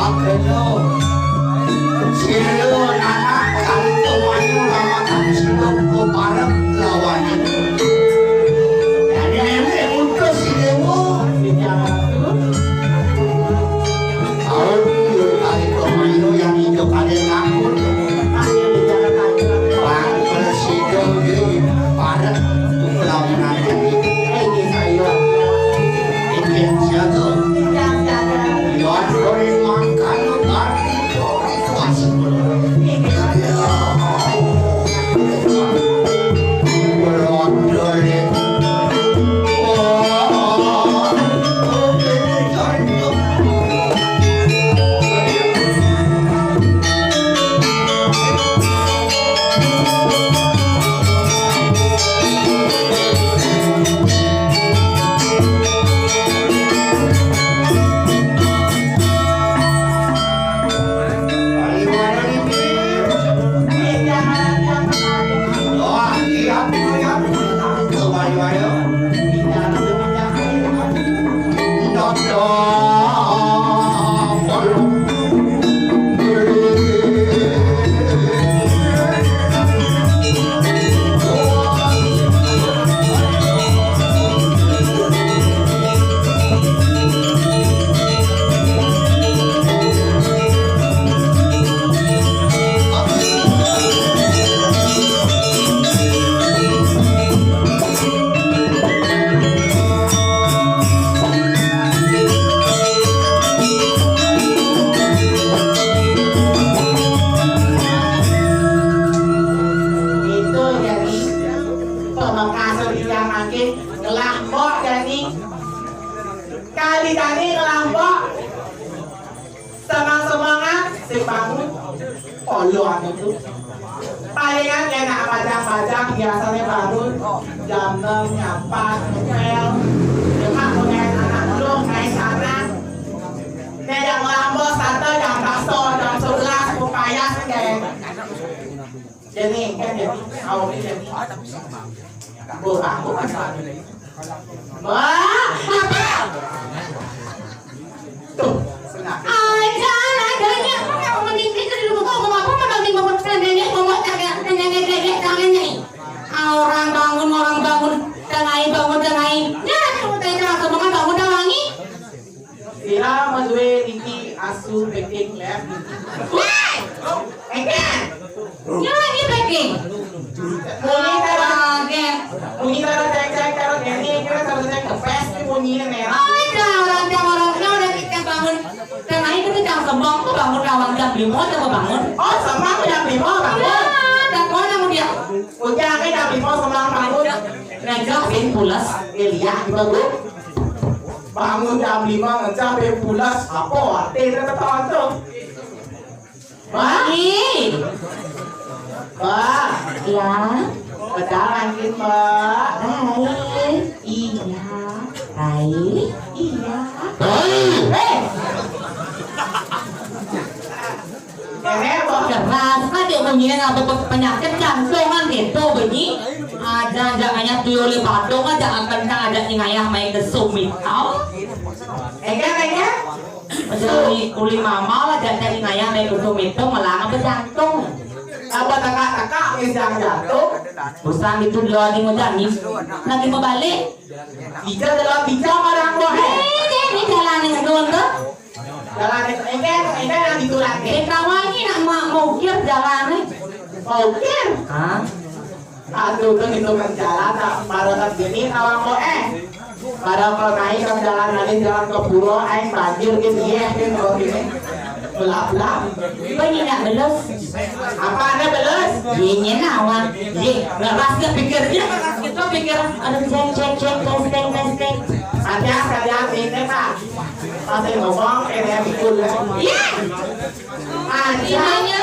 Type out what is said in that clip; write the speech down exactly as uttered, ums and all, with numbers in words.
Aduh. Silo nana kali tumanyo lama kami silo ko parek lawan. Jadi ini utus ini mu. Tahu kali tumanyo yang hidup ada takut. Bang presiden di parek lawan ini. Ini saya. Ini yang saya tuh. Itu jadi pamekasan yang makin ngelambok jadi kali tadi ngelambok. Semangat-semangat, sing bangun. Olo anu tu. Palingan enak bajang-bajang, biasanya bangun jam enam, nyapa, ngepel. Cuma punya anak dulu, naik sana. Nek jam lambos, tante jam baso, jam sebelas, upaya sendiri. Jadi, kan jadi, awalnya jadi. Bukan, bukan. Wah, apa? Tuh, sengaja. Aja, adanya. Mau mendingin ke dulu, mau apa? Mau mending bangun sendiri, mau mau tanya, tanya, tanya, tanya, tanya. Ah, orang bangun, orang bangun, tengah bangun, tengah. Ya, kamu tanya langsung bangun, bangun dah wangi. Sira madué niki asu packing lab. Wah! Engke. Nyawa iki packing. Bunyi cara, bunyi cara cek-cek, cara Denny, kira cara cek kepes, ini bunyinya merah. Oh, iya, orang jam orang udah kita bangun. Tengah itu tuh jam sembong tuh bangun lawan jam lima tuh bangun. Oh, sembong jam lima bangun. Iya, dan kau yang dia. Udah, aku jam lima sembong bangun. Ngajak pin pulas, Elia, bangun. Bangun jam lima ngecap ya pulas, apa artinya ketawa tuh? Wah. Ih. Wah. Ya. Betul lagi, Mbak. Baik. Iya. Baik. Iya. Baik. Eh. Keras kan dia bunyinya nggak penyakit jantung kan gitu bunyi. Ada aja hanya tuyul patung aja akan tak ada ingayah main ke sumit kau. Enggak enggak. Uli, uli mama lah jadi ingayah main ke sumit tuh melang apa jantung. Apa tengah-tengah misal jantung. Usang itu dua di muda nih. Lagi mau balik. Bisa dalam bisa marang bohe. Ini ini jalan yang dulu tuh. Jalan itu engke, engke yang ditulang ke. Kita wangi nak mau mukir jalan nih. Mukir. Hah? Aduh tuh itu kan jalan tak baru tak gini kawan bohe. Baru kalau naik ke jalan lagi jalan ke pura, aing banjir gitu ya, gitu kalau gini. Belap-belap. Banyak belus. Apa ada belus? Ini nawa. Ye, ngeras dia pikirnya, ngeras gitu pikir. Aduh, cek, cek, cek, testing, testing. Ada kerjaan ini, Pak. Masih ngomong, ini yang pikul ya. Iya. Aja.